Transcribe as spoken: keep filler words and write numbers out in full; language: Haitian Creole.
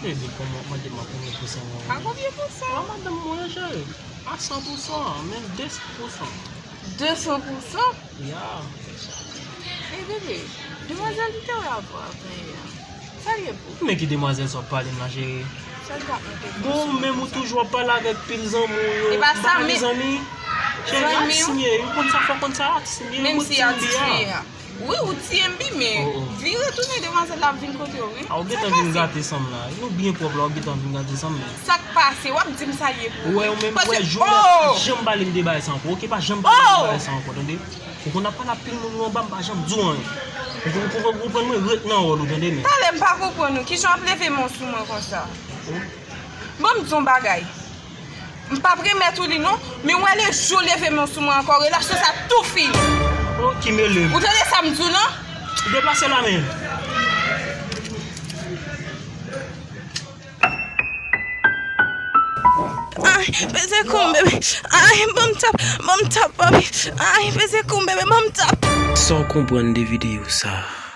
Bebe, kòman w ap mande m a konbyen pousan mwen? A konbyen pousan? A madanm mwen, cheri. A san pousan, men de san pousan. De san pousan? Ya. E bebe, demwazèl m te wè avè w yè a, sa l ye pou? Men ki demwazèl sa w ap pale m la, cheri? Sa l t ap monte pou Bon, sou menm ou toujou ap pale avèk pil zanmi w yo. E pa M sa, pa gen men- zanmi. Cheri, Zanmi atis w? m ye, ou konn sa fè w konn sa, atis m ye, Menm ou si ti a m di byen. Wi, ou tiye m bi, men Oh, oh. Vire tounen demwazèl la ap vin kote w, wi. A, ou Sa gentan k vin pase? gate san m la. Nou byen pwòp la, ou gentan vin gate san m, men. Sa k pase? W ap di m sa ye pou Ou wè, ou menm, ou Paske- wè, jou Oh! janm pale m de bagay sa ankò, oke? Pa janm Oh! pale m de bagay sa ankò, tande? Ou konn ap pale ak pil moun, ou anba, m pa janm di w anyen. Ou konn, ou konn, ou konn mwen ret nan wòl ou, tande, men. Talè m pa konprann ou. Kijan w ap leve men w sou mwen konsa? Bon, m di yon bagay. M p ap remèt ou li non, men w wè le jou w leve men w sou mwen ankò, relasyon sa tou fini. Oh, ki mele m. Ou tande sa m di w lan? Deplase la, men. Ay, peze kou m, bebe. Ay, ban m tap, ban m tap, papi. Ay, peze kou m, bebe, ban m tap. Sa w konprann de videyo sa a?